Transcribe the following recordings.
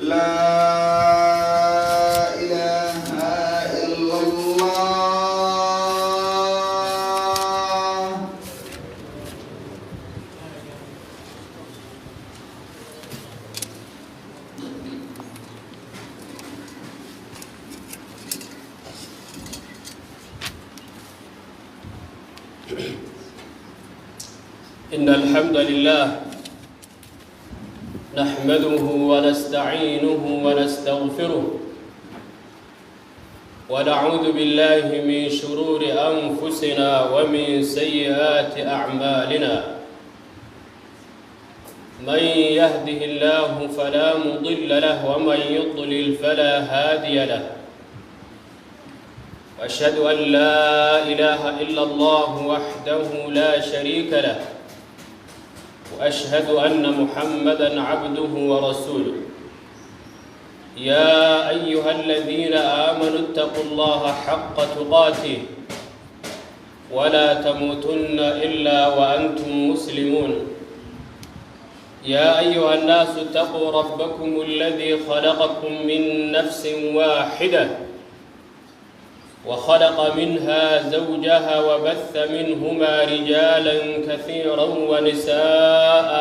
لا إله إلا الله. إن الحمد لله نحمده ونستعينه ونستغفره، ونعوذ بالله من شرور أنفسنا ومن سيئات أعمالنا. من يهده الله فلا مضل له ومن يضلل فلا هادي له. وأشهد أن لا إله إلا الله وحده لا شريك له، وأشهد أن محمدا عبده ورسوله. يا أيها الذين آمنوا اتقوا الله حق تقاته ولا تموتن إلا وأنتم مسلمون. يا أيها الناس اتقوا ربكم الذي خلقكم من نفس واحدة وخلق منها زوجها وبث منهما رجالا كثيرا ونساء،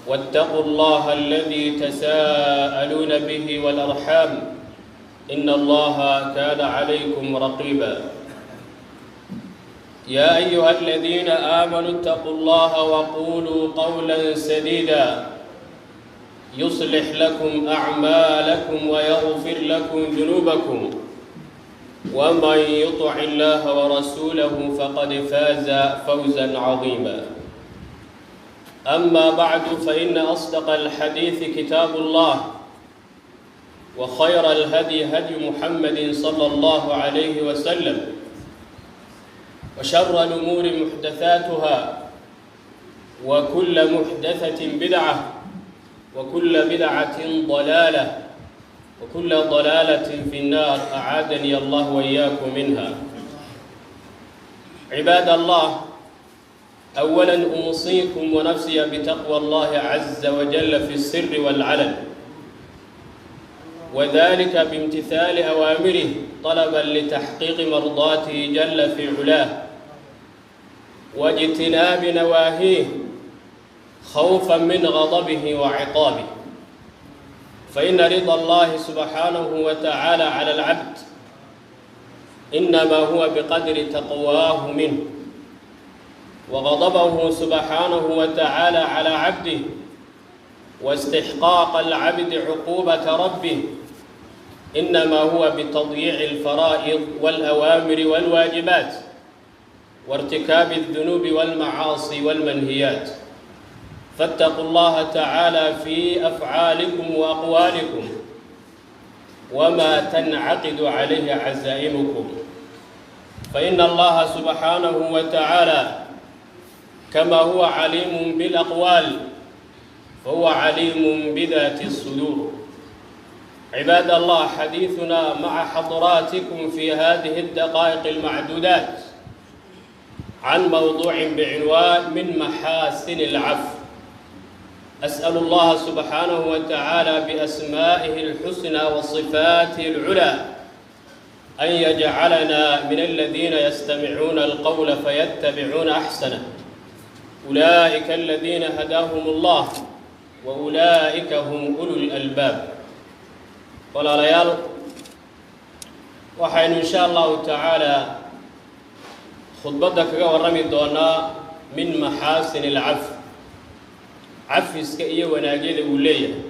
واتقوا الله الذي تساءلون به والأرحام إن الله كان عليكم رقيبا. يا أيها الذين آمنوا اتقوا الله وقولوا قولا سديدا يصلح لكم أعمالكم ويغفر لكم ذنوبكم، ومن يطع الله ورسوله فقد فاز فوزا عظيما. أما بعد، فإن أصدق الحديث كتاب الله، وخير الهدي هدي محمد صلى الله عليه وسلم، وشر الأمور محدثاتها، وكل محدثة بدعة، وكل بدعة ضلالة، وكل ضلالة في النار، أعاذني الله وإياكم منها. عباد الله، أولا أوصيكم ونفسي بتقوى الله عز وجل في السر والعلن، وذلك بامتثال أوامره طلبا لتحقيق مرضاته جل في علاه، واجتناب نواهيه خوفا من غضبه وعقابه. فإن رضا الله سبحانه وتعالى على العبد إنما هو بقدر تقواه منه، وغضبه سبحانه وتعالى على عبده واستحقاق العبد عقوبة ربه إنما هو بتضييع الفرائض والأوامر والواجبات وارتكاب الذنوب والمعاصي والمنهيات. فاتقوا الله تعالى في أفعالكم وأقوالكم وما تنعقد عليه عزائمكم، فإن الله سبحانه وتعالى كما هو عليم بالأقوال فهو عليم بذات الصدور. عباد الله، حديثنا مع حضراتكم في هذه الدقائق المعدودات عن موضوع بعنوان من محاسن العفو. أسأل الله سبحانه وتعالى بأسمائه الحسنى وصفاته العلى أن يجعلنا من الذين يستمعون القول فيتبعون أحسنه، أولئك الذين هداهم الله وأولئك هم أولو الألباب. Walaalayaal, waxaynu insha Allahu tacaala khudbadda kaga warrami doonaa min maxaasin alcafw, cafiska iyo wanaagyada uu leeyahay.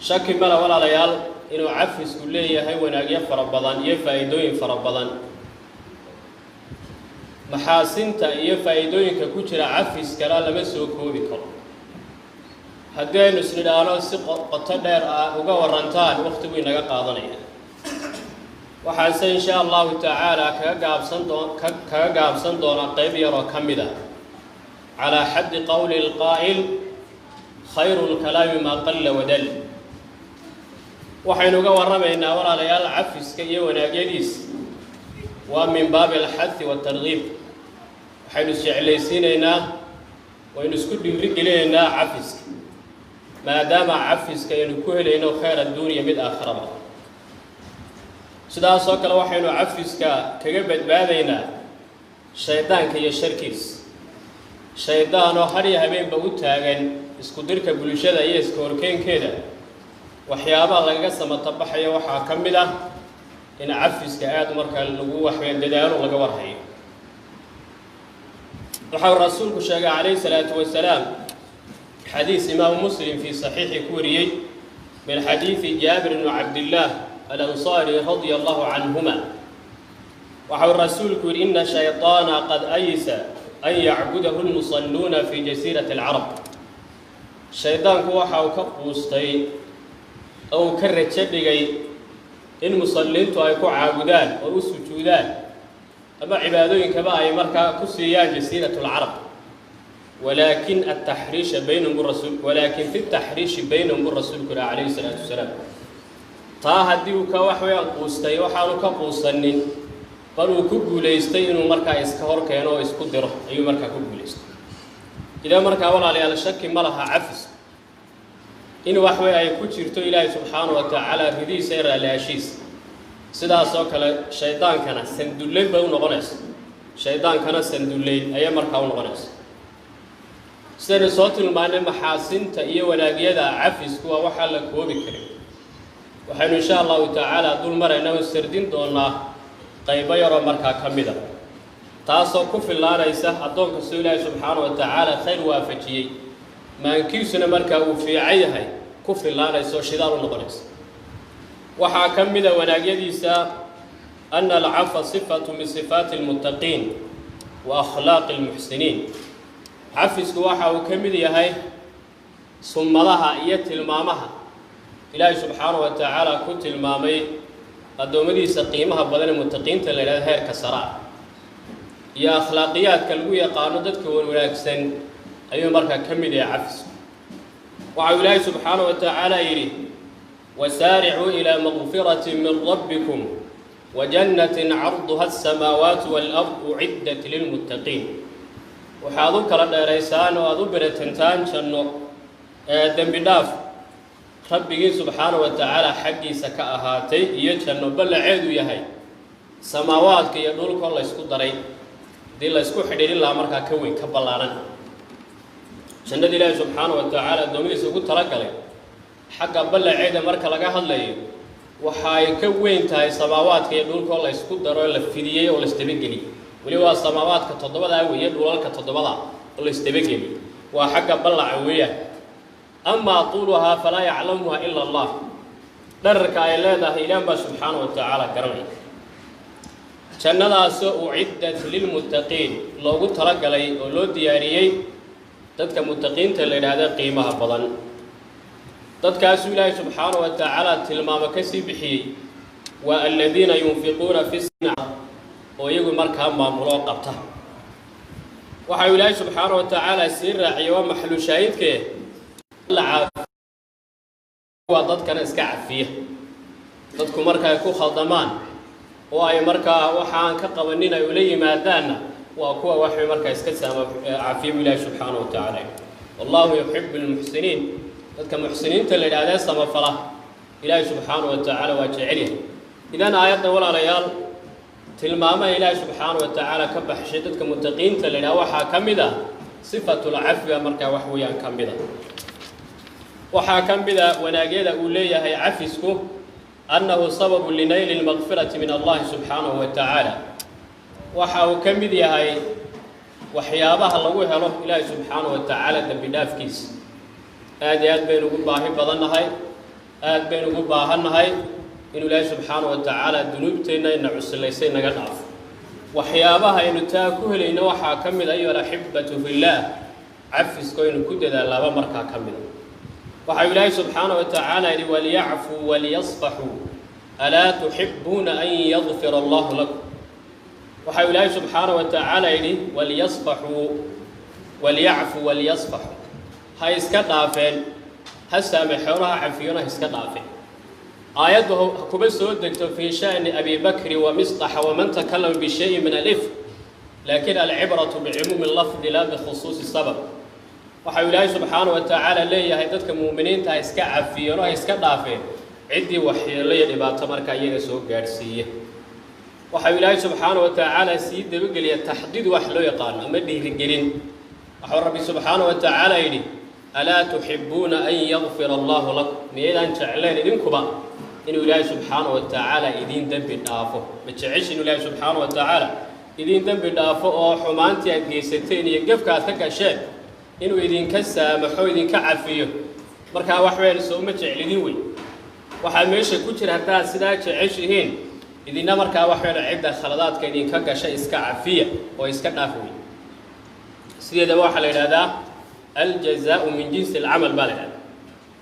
Shaki mala walaalayaal inuu cafisku leeyahay wanaagyo fara badan iyo faa'iidooyin fara badan. Maxaasinta iyo faa'iidooyinka ku jira cafiskana lama soo koobi karo. Haddii aynu isnidhaahno si qoto dheer ah uga warrantaan, waqti buu inaga qaadanaya. Waxaanse insha Allahu tacaala kaga gaabsan doonaa qeyb yaroo ka mid ah, calaa xaddi qowli alqaa'il: khayru lkalaami maa qalla wadal. Waxaynu uga warramaynaa walaalayaal cafiska iyo wanaagyadiis waa min baabi alxathi waatargiib. Waxaynu isjeclaysiinaynaa, waynu isku dhiiri gelinaynaa cafiska. Maadaama cafiska aynu ku helayno khayr adduuniya mid aakhiraba. Sidaasoo kale waxaynu cafiska kaga badbaadaynaa shaydaanka iyo sharkiis. Shaydaan oo har iyo habeenba u taagan isku dirka bulshada iyo iska horkeenkeeda, waxyaabaha lagaga samatabaxayo waxaa ka mid ah in cafiska aada markaa lagu waxweyn dadaalo laga warhayo. Waxau rasuulku sheegay calayhi salaatu wasalaam, xadiis imaamu Muslim fii saxiixi ku wariyey, min xadiidi Jaabir bni Cabdillaah Alansaari radia allahu canhuma, waxau rasuulku yidhi: "Ina shayطaana qad aysa an yacbudahu lmusalluuna fi jasiirati alcarab." Shaydaanku waxa uu ka quustay oo uu ka rajo dhigay in musalliintu ay ku caabudaan oo u sujuudaan ama cibaadooyinkaba ay markaa ku siiyaan jasiirat alcarab. Walaakin ataxriisha baynahum rasul, walaakin fi taxriishi baynahum, bu rasuulku yihi calayhi salaatu wasalaam. Taa haddii uu ka wax weeyaan quustay, waxaanu ka quusanin, bal uu ku guulaystay inuu markaa iska hor keeno oo isku diro ayuu markaa ku guulaystay. Idan markaa, walaalayaal, shaki ma laha cafis in wax wey ay ku jirto Ilaahay subxaana wa tacaala ridihiisa ee raalliyaashiisa. Sidaasoo kale shaydaankana sandullayn bay u noqonaysa, shaydaankana sandullayn ayay markaa u noqonaysa. Sidaynu soo tilmaanay, maxaasinta iyo wanaagyada cafisku waa waxaa la koobi karin. Waxaynu insha allahu tacaala dul maraynaa oo sardin doonaa qaybo yaroo markaa ka mid a, taasoo ku fillaanaysa addoon kastoo Ilaahay subxaana wa tacaala khayr waafajiyey, maankiisuna markaa uu fiican yahay, ku fillaanaysa oo shidaal u noqonaysa. Waxaa ka mida wanaagyadiisa ana alcafa sifatu min sifaati almuttaqiin wa akhlaaqi almuxsiniin. Cafisku waxa uu ka mid yahay summadaha iyo tilmaamaha Ilaahay subxaana wa tacaala ku tilmaamay addoommadiisa qiimaha badan ee muttaqiinta la yidhahdo, heerka sare ah, iyo akhlaaqiyaadka lagu yaqaano dadka wanaagsan ayuu markaa ka mid yahay cafisku. Waxau Ilaahay subxaana wa tacaala yidhi: "Wasaaricuu ilaa makfirati min rabbikum wajannatin carduha asamaawaatu waalard uciddat lilmuttaqiin." Waxaad u kala dheeraysaan oo aada u beratantaan janno ee dembi dhaaf Rabbigii subxaana wa tacaala xaggiisa ka ahaatay, iyo janno ballaceedu yahay samaawaadka iyo dhulkoo laysku daray, haddii laysku xidhiidhin lahaa markaa ka weyn, ka ballaaran. Jannada Ilaahi subxaana wa tacaala addoommadiisa ugu talagalay xagga ballaceeda marka laga hadlayo, waxa ay ka weyn tahay samaawaadka iyo dhulkoo laysku daro oo la fidiyey oo laisdabageliyey. Weli waa samaawaadka toddobadaa weeye, dhulalka toddobada oo laisdabageliyey, waa xagga ballaca weeyaan. Amaa tuuluhaa falaa yaclamuha ila Allah. Dherarka ay leedahay Ilaah baa subxaana wa tacaala garanaya. Jannadaasoo uciddat lilmuttaqiin, loogu talagalay oo loo diyaariyey dadka muttaqiinta la yidhaahda qiimaha badan. Dadkaasuu Ilaahay subxaana wa tacaala tilmaamo ka sii bixiyey: waa aladiina yunfiquuna fi sina, oo iyagu markaa maamuloo qabta. Waxau Ilaahay subxaana wa tacaala sii raaciyey, waa maxalu shaahidkee, waa dadkana iska cafiya. Dadku marka ay ku khaldamaan oo ay markaa waxaan ka qabanin ay ula yimaadaanna, waa kuwa waxay markaa iska saama cafiya bu Ilaahi subxaana wa tacaala. Wallahu yuxibu lmuxsiniin. Dadka muxsiniinta la yidhahdee samafala Ilaahi subxaana wa tacaala waa jecel yahay. Idan aayadda, walaalayaal, tilmaamaha Ilaahi subxaana wa tacaala ka baxshay dadka mutaqiinta la yidhaha waxaa ka mid ah sifatulcafwiga, markaa wax weeyaan ka mid a. Waxaa ka mid a wanaagyada uu leeyahay cafisku annahu sababu linayli lmaqfirati min Allahi subxaanahu wa tacaala. Waxa uu ka mid yahay waxyaabaha lagu helo Ilaahi subxaanahu wa tacaala dembi dhaafkiisa. Aad iyo aad baynu ugu baahi badan nahay, aad baynu ugu baahan nahay inuu Ilaahi subxaanahu wa tacaala dunuubteenna ina cusilaysay naga dhaafo. Waxyaabaha aynu taa ku helayno waxaa ka mid ayuha alaxibatu fillaah, cafiska aynu ku dadaalaaba markaa ka mida. Waxau Ilaahay subxaana wa tacaala yidhi: "Waliyacfuu waliyasfaxuu, alaa tuxibuuna an yakfira Allahu lakum?" Waxau Ilaahay subxaana wa tacaala yidhi: "Waliyasfaxuu, waliyacfuu waliyasfaxuu." Ha iska dhaafeen, ha saamaxoona, ha cafiyona, ha iska dhaafeen. Aayaddu kuma soo degto fii sha'ni Abi Bakri wa Misطaxa waman takalama bishayin min alif, laakiin alcibratu bicumuumi lafdi laa bikhusuusi sabab. Waxa Ilaahay subxaanahu wa tacaala leeyahay dadka muuminiinta ha iska cafiyeen oo ha iska dhaafeen ciddii waxyeello iyo dhibaato markaa iyaga soo gaadhsiiya. Waxa Ilaahay subxaanahu wa tacaala sii dabageliya taxdiid wax loo yaqaano ama dhiirigelin. Waxuu Rabbi subxaanahu wa tacaala yidhi: alaa tuxibuuna an yakfira allaahu lakum, miyaydaan jecleen idinkuba inuu Ilaahay subxaanahu wa tacaala idiin dembi dhaafo? Ma jeceshin inuu Ilaahay subxaanahu wa tacaala idiin dembi dhaafo oo xumaantii aad geysateen iyo gefka aad ka gasheen inuu idinka saamaxo, idinka cafiyo? Markaa wax weyn soo ma jeclidin wey. Waxaa meesha ku jira haddaad sidaa jeceshihiin idinna markaa wax weyn cidda khaladaadka idinka gasha iska cafiya oo iska dhaaf wey. Sideedaba waxaa la yidhahdaa aljazaau min jinsi alcamal baa la yidhahdaa.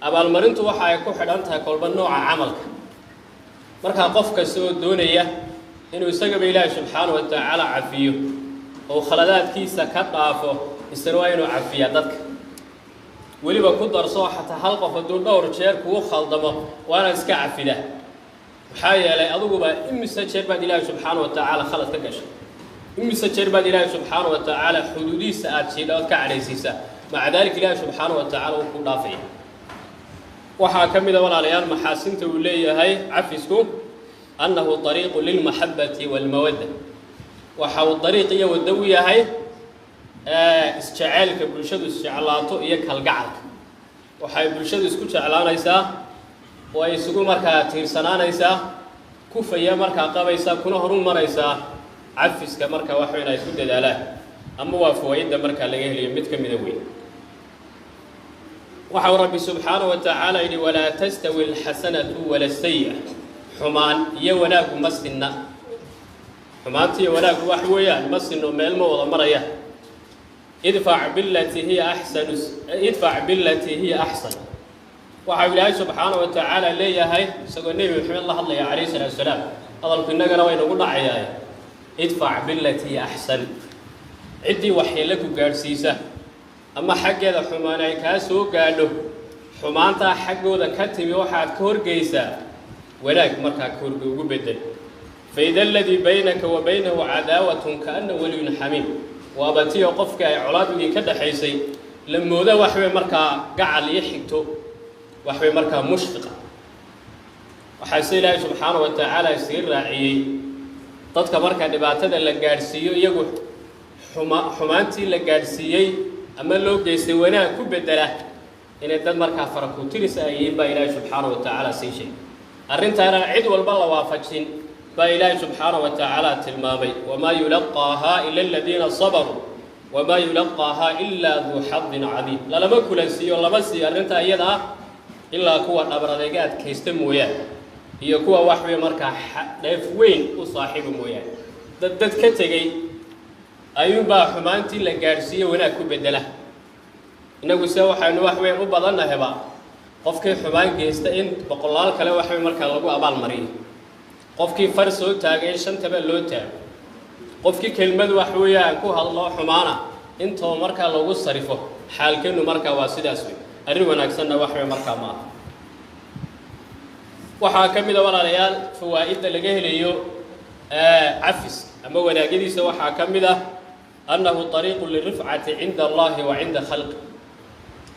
Abaalmarintu waxa ay ku xidhan tahay kolba nooca camalka. Markaa qof kasta oo doonaya inuu isagaba Ilaahay subxaanahu wa tacaala cafiyo oo khaladaadkiisa ka dhaafo, isna waa inuu cafiyaa dadka. Weliba ku darso xataa hal qof hadduu dhowr jeer kugu khaldamo waa inaad iska cafidaa. Maxaa yeelay adiguba imise jeer baad Ilaahay subxaanahu wa tacaala khalad ka gashay, imise jeer baad Ilaahay subxaanahu wa tacaala xuduudihiisa aada jiidha ood ka cadhaysiisaa, maca daalika Ilaahay subxaanahu wa tacaala uu ku dhaafaya. Waxaa ka mid a walaalayaal maxaasinta uu leeyahay cafisku annahu dariiqu lilmaxabbati waalmawadda. Waxa uu dariiq iyo waddo u yahay isjeceelka bulshadu isjeclaato iyo kalgacalka. Waxay bulshadu isku jeclaanaysaa oo ay isugu markaa tiirsanaanaysaa, kufaya markaa qabaysaa, kuna horu maraysaa cafiska markaa wax weyn ay ku dadaalaan, ama waa fawaa'idda markaa laga helayo mid ka mida weyn. Waxau Rabbi subxaanahu wa tacaala yidhi: walaa tastawi alxasanatu wala sayi'a. Xumaan iyo wanaaggu ma sinna. Xumaanta iyo wanaaggu wax weeyaan ma sinno, meel ma wada maraya. Idfac bilatii hiya axsanu, idfac bilatii hiya axsan. Waxau Ilaahay subxaanahu wa tacaala leeyahay isagoo Nebi Maxamed la hadlaya calayhi salaatu wasalaam, hadalku innagana way nagu dhacayaa: idfac bilatii hiya axsan. Ciddii waxyeello ku gaadhsiisa ama xaggeeda xumaan ay kaa soo gaadho, xumaantaa xaggooda ka timi waxaad ka horgeysaa wanaag, markaa ka horge ugu bedel. Faida aladii baynaka wa baynahu cadaawatun kaana waliyun xamiim. Waaba tiyo qofkii ay colaad idinka dhexaysay la moodo waxbay markaa gacal iyo xigto, waxbay markaa mushfiqa. Waxaa se Ilaahay subxaanahu wa tacaala isii raaciyey dadka marka dhibaatada la gaadhsiiyo iyagu xumaantii la gaadhsiiyey ama loo geystay wanaag ku bedela inay dad markaa faraku-tiris ay yihiin baa Ilaahay subxaanahu wa tacaala sii sheegay. Arrintaana cid walba la waafajin baa Ilaahay subxaanahu wa tacaala tilmaamay: wamaa yulaqaahaa ila aladiina sabaruu wamaa yulaqaahaa ilaa duu xadin cadiim. Lalama kulansiiyo, lama siiyo arrintaa iyada ah ilaa kuwa dhabar adeega adkaysta mooyaane iyo kuwa waxwey markaa dheef weyn u saaxiiba mooyaane. Dad ka tegey ayuunbaa xumaantii la gaadhsiiye wanaag ku bedela. Innagu se waxaynu wax weyn u badannahayba qofkii xumaan geysta in boqolaal kale waxwey markaa lagu abaal mariyo, qofkii far soo taagay in shantaba loo taago, qofkii kelmad wax weeyaan ku hadlo xumaana intoo markaa lagu sarifo. Xaalkeenu markaa waa sidaas wey, arrin wanaagsanna wax wey markaa ma aha. Waxaa ka mid a walaalayaal fawaa'idda laga helayo cafis ama wanaagyadiisa, waxaa ka mid ah annahu طariiqu lirifcati cinda allahi wa cinda khalqi.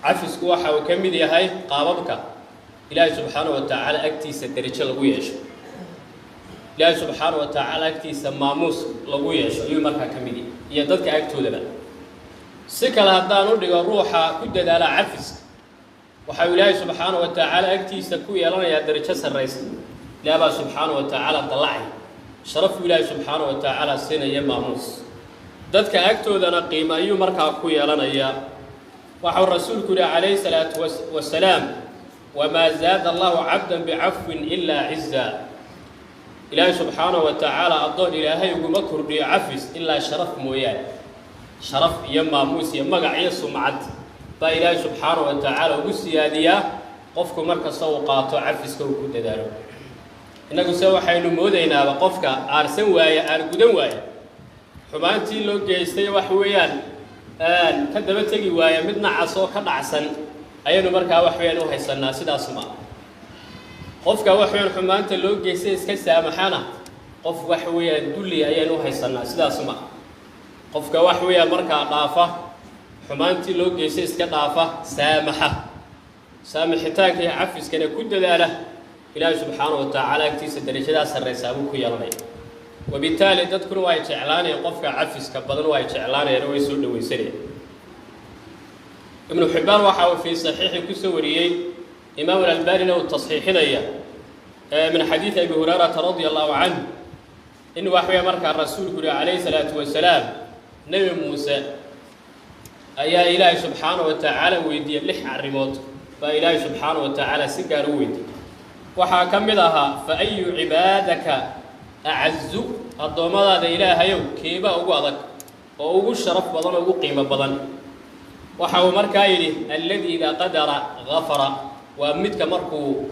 Cafisku waxa uu ka mid yahay qaababka Ilaahay subxaanahu wa tacaala agtiisa derajo lagu yeesho, Ilaahay subxaanahu wa tacaala agtiisa maamuus lagu yeesho ayuu markaa ka mid yahay, iyo dadka agtoodaba. Si kale haddaan u dhigo, ruuxa ku dadaala cafiska waxau Ilaahay subxaanahu wa tacaala agtiisa ku yeelanayaa derajo sarraysa. Ilaah baa subxaanahu wa tacaala dallacay, sharafuu Ilaahay subxaanahu wa tacaala siinaya, maamuus, dadka agtoodana qiimo ayuu markaa ku yeelanayaa. Waxau rasuulku yihi calayhi salaatu wasalaam: wamaa zaada allahu cabdan bicafwin ilaa ciza. Ilaahay subxaanahu wa tacaala addoon Ilaahay uguma kordhiyo cafis ilaa sharaf mooyaane. Sharaf iyo maamuus iyo magac iyo sumcad baa Ilaahay subxaanahu wa tacaala ugu siyaadiyaa qofku markasta uu qaato cafiska, uu ku dadaalo. Innagu se waxaynu moodaynaaba qofka aarsan waaya, aargudan waaya, xumaantii loo geystay wax weeyaan ka daba tegi waaya, mid nacas oo ka dhacsan ayaynu markaa wax weeyaan u haysanaa. Sidaas ma qofka wax weeyaan xumaanta loo geystay iska saamaxana qof wax weeyaan dulli ayaynu u haysanaa. Sidaas ma qofka wax weeyaan markaa dhaafa Xumaantii loo geystay iska dhaafa, saamaxa, saamixitaanka iyo cafiskana ku dadaala, Ilaahay subxaanahu wa tacaala agtiisa darajadaa sarraysaa buu ku yeelanaya. Wabitaali dadkuna waa ay jeclaanayaan qofka cafiska badan, waa ay jeclaanayaan oo way soo dhawaysanayaan. Ibnu Xibbaan waxa uu fii saxiixi kusoo wariyey, Imaam Alalbanina uu tasxiixinaya, min xadiidi Abi Hurayrata radia Allahu canhu, in waxweya markaa Rasuulku yihi calayhi salaatu wasalaam: Nebi Muuse ayaa Ilaahay subxaanahu wa tacaala weydiiyey lix arrimood baa Ilaahay subxaanahu wa tacaala si gaar u weydiiyey. Waxaa ka mid ahaa: "Fa ayu cibaadaka acazu?" Addoommadaada, Ilaahayow, keebaa ugu adag oo ugu sharaf badan oo ugu qiimo badan? Waxa uu markaa yidhi: "Alladii idaa qadara gafara." Waa midka markuu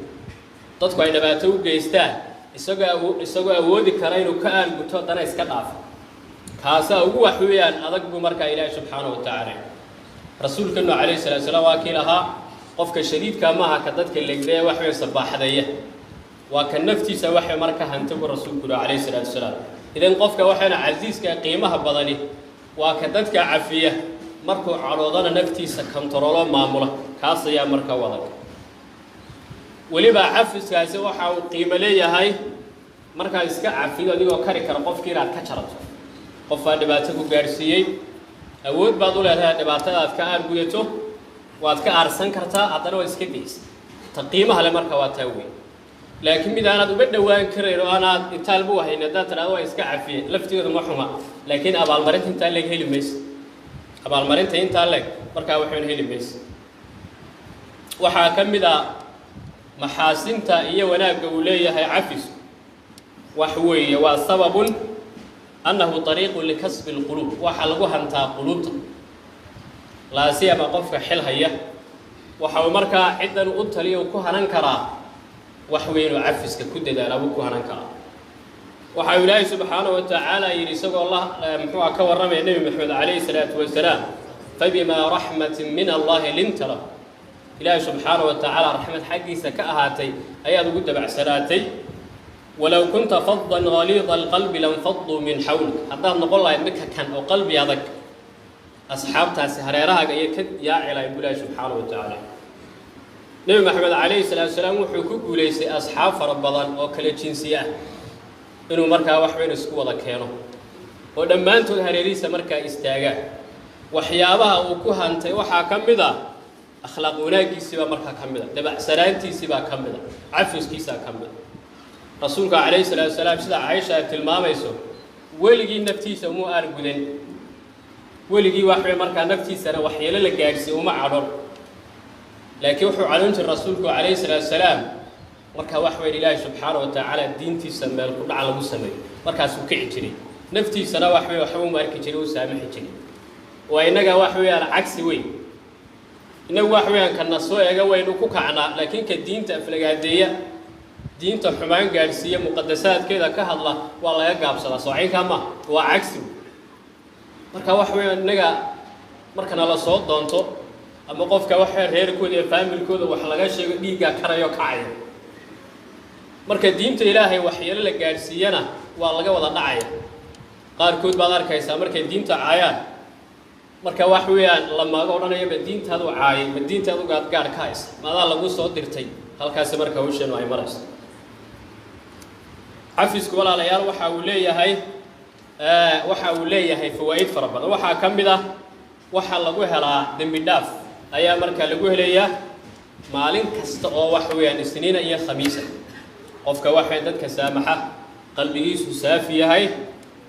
dadku ay dhibaato u geystaan, isagoo awoodi kara inuu ka aarguto, haddana iska dhaafo, kaasaa ugu wax weeyaan adag buu markaa Ilaahay subxaanahu wa tacaala. Rasuulkeenu calayhi salatu salaam waa kii lahaa: qofka shadiidka maaha ka dadka legdee wax weyn sabaaxdeeya, waa ka naftiisa waxay marka hanta buu Rasuulku yihi calayhi salaatu wasalaam. Idan qofka waxayna casiiska qiimaha badani waa ka dadka cafiya, markuu cadhoodana naftiisa kontaroolo, maamula, kaas ayaa marka u adag. Weliba cafiskaasi waxa uu qiimo leeyahay markaad iska cafido adigoo kari kara qofkii inaad ka jarato. Qofaa dhibaato ku gaadhsiiyey, awood baad u leedahay dhibaatadaad ka aargudato, waad ka aarsan kartaa, haddana waad iska daysa. Ta qiimaha le marka waa taa weyn. Laakiin mid aanaad uga dhowaan karayn oo aanaad itaalba u hayn haddaad tidhahdo "waa iska cafiye", laftigeedu ma xuma, laakiin abaalmarinta intaa leeg heli maysa. Abaalmarinta intaa leeg markaa waxuun heli maysa. Waxaa ka mid a maxaasinta iyo wanaagga uu leeyahay cafisku wax weeye waa sababun annahu طariiqun likasbi اlquluub. Waxaa lagu hantaa quluubta, laasiyama qofka xil haya. Waxa uu markaa ciddan u taliya uu ku hanan karaa wax weynuu cafiska ku dadaalaa buu ku hanan karaa. Waxa uu Ilaahay subxaanahu wa tacaala yidhi, isagoo la muxuuha ka warramaya Nebi Maxamed calayhi salaatu wasalaam: "Fabimaa raxmatin min Allahi linta lahu." Ilaahay subxaanahu wa tacaala raxmad xaggiisa ka ahaatay ayaad ugu dabacsanaatay. "Walow kunta fadan galiida alqalbi lanfaduu min xawlik." Haddaad noqon lahayd mid ka kan oo qalbi adag, asxaabtaasi hareerahaaga iyo ka yaaci lahayd buu Ilaahi subxaanahu wa tacaala. Nebi Maxamed calayhi salaatu wasalaam wuxuu ku guulaystay asxaab fara badan oo kala jinsi ah inuu markaa wax weyn isku wada keeno oo dhammaantood hareerihiisa markaa istaagaan. Waxyaabaha uu ku hantay waxaa ka mid ah akhlaaq wanaaggiisii baa markaa ka mid a, dabacsanaantiisii baa ka mid a, cafiskiisaa ka mid a. Rasuulka calayhi salaatu wasalaam, sida Caaisha ay tilmaamayso, weligii naftiisa umuu aargudan, weligii wax wey markaa naftiisana waxyeelo la gaadhsiiye uma cadhon, laakiin wuxuu cadhon jiray Rasuulku calayhi salaatu wasalaam markaa wax weyn Ilaahi subxaana wa tacaala diintiisa meel ku dhaca lagu sameeyo, markaasuu kici jiray. Naftiisana wax wey waxba uma arki jiray, u saamixi jiray. Waa innaga wax weeyaan cagsi weyn. Innagu wax weeyaan kana soo eega waynu ku kacnaa, laakiin ka diinta aflagaadeeya, diinta xumaan gaadhsiiya, muqadasaadkeeda ka hadla, waa laga gaabsadaa. Soocaynkaa ma waa cagsi wey. Marka wax weeyaan innaga markana la soo doonto ama qofka waxa reerkooda iyo faamilkooda wax laga sheego, dhiiggaa karayo kacaya. Marka diinta Ilaahay waxyeelo la gaadhsiiyana, waa laga wada dhacaya. Qaarkood baad arkaysaa markay diinta caayaan, marka wax weeyaan lamaaga odhanaya: "Ma diintaadu caayay? Ma diintaadu gaadgaadh ka haysa? Ma adaa lagu soo dirtay?" Halkaasi marka hawsheenu ay marayso. Cafisku, walaalayaal, waxa uu leeyahay fawaa'id fara badan. Waxaa ka mid ah waxaa lagu helaa dembi dhaaf ayaa markaa lagu helayaa maalin kasta oo wax weeyaan Isniina iyo Khamiisa. Qofka waxay dadka saamaxa, qalbigiisu saafi yahay,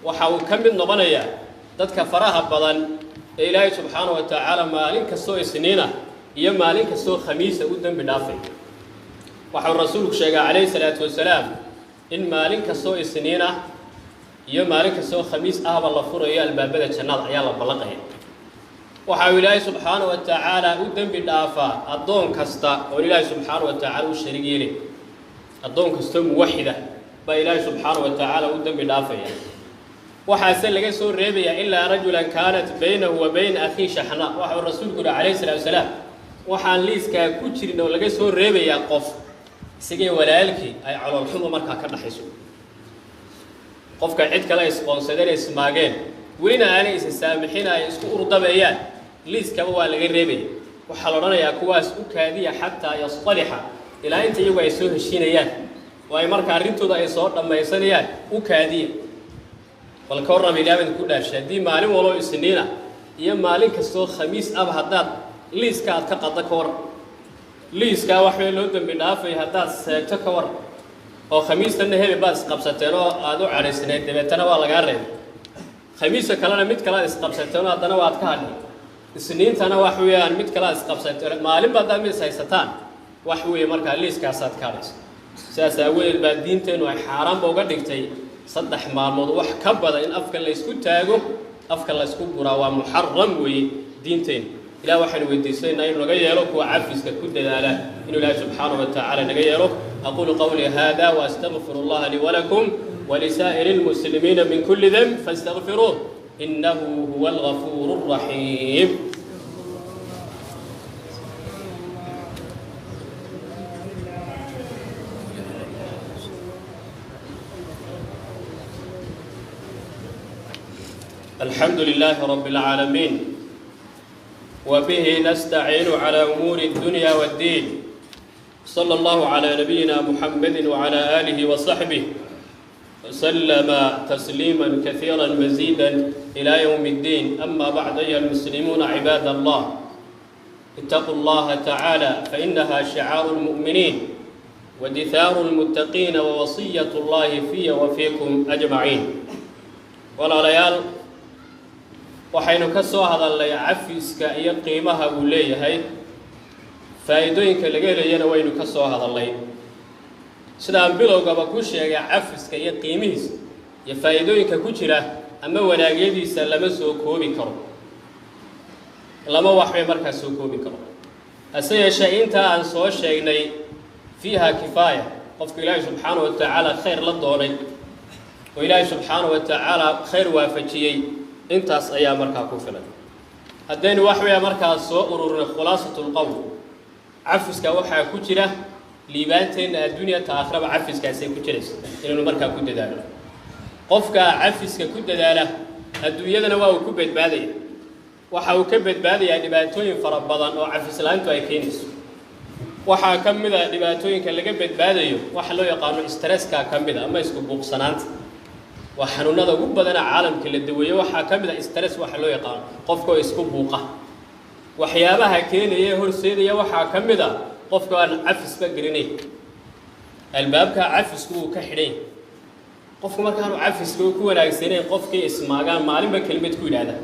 waxa uu ka mid noqonayaa dadka faraha badan ee Ilaahay subxaana wa tacaala maalin kastoo Isniina iyo maalin kastoo Khamiisa u dembi dhaafay. Waxau Rasuulku sheegaa calayhi salaatu wasalaam in maalin kastoo Isniina iyo maalin kastoo Khamiis ahba la furayo albaabada jannada ayaa la ballaqaya. Waxa uu Ilaahay subxaana wa tacaala u dembi dhaafaa addoon kasta oon Ilaahay subxaana wa tacaala u sharig yeelin. Addoon kastoo muwaxida baa Ilaahay subxaana wa tacaala u dembi dhaafaya. Waxaase laga soo reebayaa ilaa rajulan kaanat baynahu wa bayna akhii shaxna. Waxau Rasuulku yihi calayhi salaatu wasalaam: waxaan liiskaa ku jirin oo laga soo reebayaa qof isagee walaalkii ay caloolxumo markaa ka dhaxayso. Qofka cid kale isqoonsadeen, ismaageen, welina aanay isa saamixin, ay isku urdabeeyaan, Liiskaba waa laga reebaya. Waxaa la odhanayaa kuwaas u kaadiya xataa yastalixa, ilaa inta iyagu ay soo heshiinayaan oo ay marka arrintooda ay soo dhammaysanayaan, u kaadiya. Bal ka warrama, ilaah baan ku dhaarshay, haddii maalin waloo Isniina iyo maalin kastoo Khamiis aba haddaad liiska aad ka qadda, ka warran? Liiskaa waxbay loo dembi dhaafay haddaad seegto, ka warran? Oo Khamiistanna hebel baad isqabsateen oo aada u cadhaysnayd, dabeetana waa lagaa reebay. Khamiista kalena mid kale aad isqabsateen oo haddana waad ka hadhay. Isniintana wax weeyaan mid kale aad isqabsateen. Maalinba haddaad mid is haysataan, wax weeye markaa liiskaasaad ka hadhaysa. Sidaas aawadeed baa diinteennu ay xaaraanba uga dhigtay 3 maalmood wax ka badan in afka laysku taago, afka laysku guraa, waa muxaram weeye diinteennu. Ilah waxaynu weydiisanaynaa inuu naga yeelo kuwa cafiska ku dadaala, inuu Ilaahi subxaanahu wa tacaala naga yeelo. أقول قولي هذا وأستغفر الله لي ولكم ولسائر المسلمين من كل ذنب فاستغفروه إنه هو الغفور الرحيم. الحمد لله رب العالمين، وبه نستعين على أمور الدنيا والدين، صلى الله على نبينا محمد وعلى آله وصحبه وسلم تسليما كثيرا مزيدا إلى يوم الدين. أما بعد، أيها المسلمون عباد الله، اتقوا الله تعالى، فإنها شعار المؤمنين ودثار المتقين ووصية الله في وفيكم أجمعين. Walaalayaal, waxaynu ka soo hadalnay cafiska iyo qiimaha uu leeyahay, faa'iidooyinka laga helayana waynu ka soo hadalnay. Sidaan bilowgaba ku sheegay, cafiska iyo qiimihiisa iyo faa'iidooyinka ku jira ama wanaagyadiisa lama soo koobi karo, lama waxbay markaa soo koobi karo. Hase yeeshee, intaa aan soo sheegnay fiiha kifaaya. Qofku Ilaahay subxaanahu wa tacaala khayr la doonay oo Ilaahay subxaanahu wa tacaala khayr waafajiyey, intaas ayaa markaa ku filan. Haddaynu wax weeya markaa soo ururinay, khulaasatu lqowl, cafiska waxaa ku jira liibaanteenna adduunya ta aakhiraba. Cafiskaasay ku jiraysa inaynu markaa ku dadaalno. Qofka cafiska ku dadaala adduunyadana waa uu ku badbaadaya, waxa uu ka badbaadayaa dhibaatooyin fara badan oo cafislaantu ay keenayso. Waxaa ka mid a dhibaatooyinka laga badbaadayo waxa loo yaqaano stresska ka mid a ama isku buuqsanaanta. Waa xanuunada ugu badana caalamka la daweeyo. Waxaa ka mid a stress waxa loo yaqaano, qofkoo isku buuqa. Waxyaabaha keenaya ee horseedaya waxaa ka mid a qofka aan cafisba gelinayn, albaabka cafisku uu ka xidhay. Qofku markaanu cafiska ku wanaagsanayn, qofkii ismaagaan maalinba kelimad ku yidhaahda,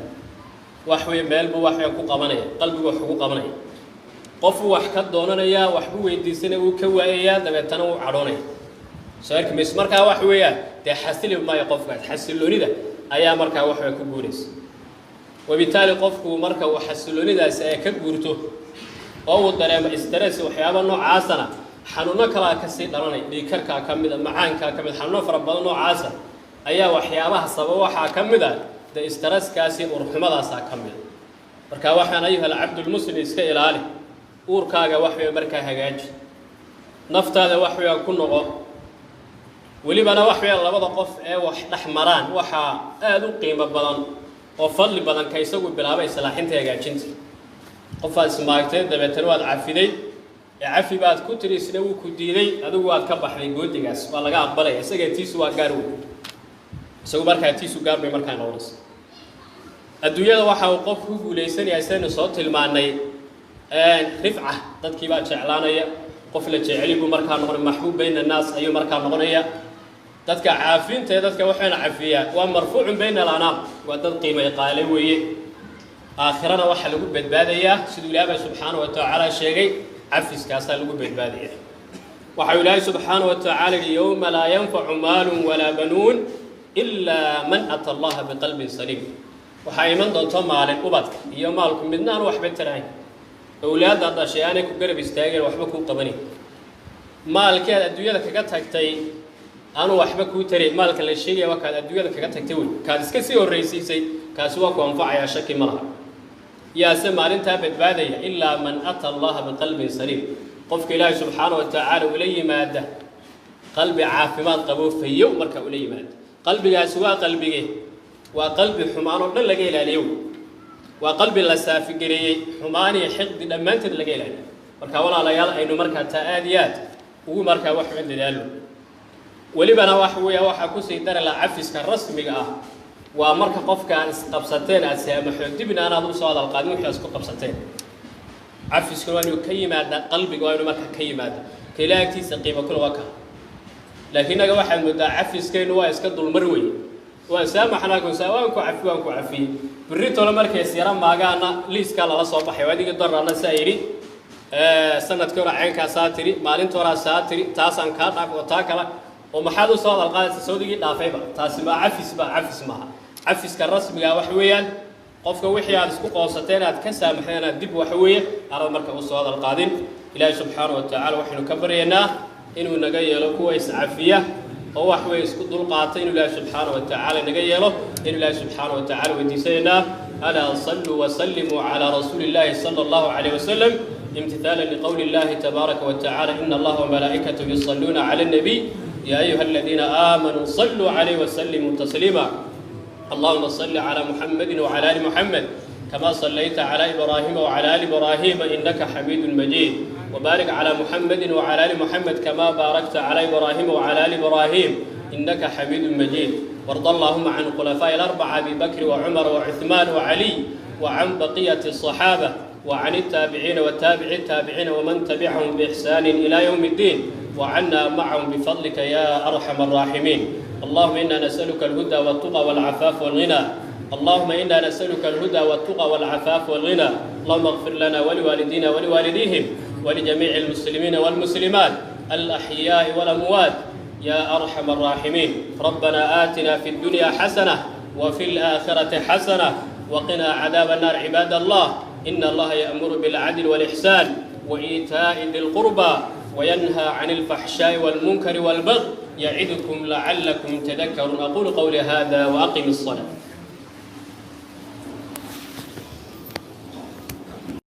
wax wey meelbuu wax ku qabanaya, qalbigu wax ugu qabanaya. Qofuu wax ka doonanayaa, waxbuu weydiisanaya, wuu ka waayayaa, dabeetana wuu cadhoonaya. Soo arki mayso? Markaa wax weeyaan dee xasili maayo qofkaas, xasiloonida ayaa markaa wax way ku guuraysa. Wabitaali qofku marka uu xasiloonidaasi ay ka guurto oo uu dareemo stress, waxyaaba noocaasana, xanuuno kalaa kasii dhalanay. Dhiigkarkaa ka mid a, macaankaa ka mid a, xanuuno fara badan noocaasa ayaa waxyaabaha sababa waxaa ka mid a dee stresskaasi, uurxumadaasaa ka mid a. Marka waxaan, أيها العبد المسلم, iska ilaali uurkaaga, wax wey markaa hagaaji naftaada, wax weya ku noqo. Welibana wax weya labada qof ee wax dhex maraan waxaa aada u qiimo badan oo fadli badan ka isagu bilaabay islaaxinta, hagaajinta. Qofaad ismaagtay, dabeetana waad cafiday ee cafi baad ku tiri, isna wuu ku diiday, adigu waad ka baxday goodigaas, waa laga aqbalaya. Isaga tiisu waa gaar wey, isagu markaa tiisu gaar bay markaa noqonaysa. Adduunyada waxa uu qofku ku guulaysanayaa, sidaynu soo tilmaanay, rifca, dadkii baa jeclaanaya, qof la jeceli buu markaa noqonay, محبوب بين الناس ayuu markaa noqonaya. Dadka caafinta ee dadka waxayna cafiyaa waa مرفوع بين الأنام, waa dad qiimay qaale weeye. Aakhirana waxaa lagu badbaadayaa, siduu Ilaah bay subxaana wa tacaala sheegay, cafiskaasaa lagu badbaadaya. Waxau Ilaahay subxaana wa tacaala yihi: يوم لا ينفع مال ولا بنون إلا من أتى الله بقلب سليم. Waxaa iman doonto maalin ubadka iyo maalku midna aan waxba tarahayn, awlaadda dhashay aanay ku garab istaageen, waxba kuu qabanayn, maalkeed adduunyada kaga tagtay aanu waxba kuu tarayn. Maalka la sheegaya waa kaad adduunyada kaga tagtay wey, kaad iska sii horraysiisay, kaasi waa ku anfacayaa, shaki ma laha. Yaase maalintaa badbaadaya? إلا من أتى الله بقلب سليم, qofka Ilaahay subxaana wa tacaala ula yimaada qalbi caafimaad qabo, fayow marka ula yimaada. Qalbigaasi waa qalbige? Waa qalbi xumaan oo dhan laga ilaaliyo. Waa qalbi la saafigareeyey, xumaan iyo xiqdi dhammaanteed laga ilaaliyo. Marka walaalayaal, aynu markaa taa aada iyo aad ugu markaa wax u dadaalo. Welibana waxa weeya, waxaa kusii dari laha, cafiska rasmiga ah waa marka qofka aad isqabsateen aad saamaxo, dibna anaad usoo hadal qaadin wixii aad isku qabsateen. Cafiskuna waa inuu ka yimaada qalbiga, waa inuu marka ka yimaada ka ilaah agtiisa qiimo kule waa ka. Laakiin innaga waxaad moodaa cafiskaynu waa iska dulmar wey. Waan saamaxnaa kunsa, waan ku cafi, waan ku cafiyey, berritole markay isyara maagaana liiskaa lala soo baxay. Adigii dorana saa yidhi, sanadkii hore caynkaasaa tiri, maalinta horaa saa tiri, taasaan kaa dhaaf oo taa kale oo maxaad usoo hadal qaadaysa sawdigii dhaafayba. Taasi ma cafis ba? Cafis maaha. Cafiska rasmiga waxa weeyaan qofka wixii aad isku qoonsateen aad ka saamaxdeen aad dib waxa weeye aanad marka usoo hadal qaadin. Ilaahay subxaana wa tacaala waxaynu ka baryaynaa inuu naga yeelo kuwa iscafiya oo wax weeye isku dulqaata, inuu Ilaahay subxaana wa tacaala naga yeelo, inuu Ilaahay subxaana wa tacala weydiisanaynaa. Alaa saluu wasallimuu calaa rasuuli illaahi sala allahu calayh wasalam, امتثالا لقول الله تبارك وتعالى: إن الله وملائكته يصلون على النبي يا أيها الذين آمنوا صلوا عليه وسلموا تسليما. اللهم صل على محمد وعلى آل محمد كما صليت على إبراهيم وعلى آل إبراهيم إنك حميد مجيد، وبارك على محمد وعلى آل محمد كما باركت على إبراهيم وعلى آل إبراهيم إنك حميد مجيد. وارض اللهم عن الخلفاء الأربعة أبي بكر وعمر وعثمان وعلي، وعن بقية الصحابة، وعن التابعين والتابع التابعين ومن تبعهم بإحسان إلى يوم الدين، وعنا معهم بفضلك يا أرحم الراحمين. اللهم إنا نسألك الهدى والتقى والعفاف والغنى. اللهم إنا نسألك الهدى والتقى والعفاف والغنى. اللهم اغفر لنا ولوالدينا ولوالديهم ولجميع المسلمين والمسلمات الأحياء والأموات يا أرحم الراحمين. ربنا آتنا في الدنيا حسنة وفي الآخرة حسنة وقنا عذاب النار. عباد الله، إن الله يأمر بالعدل والإحسان وإيتاء ذي القربى وينهى عن الفحشاء والمنكر والبغي يعظكم لعلكم تذكرون. أقول قولي هذا وأقم الصلاة.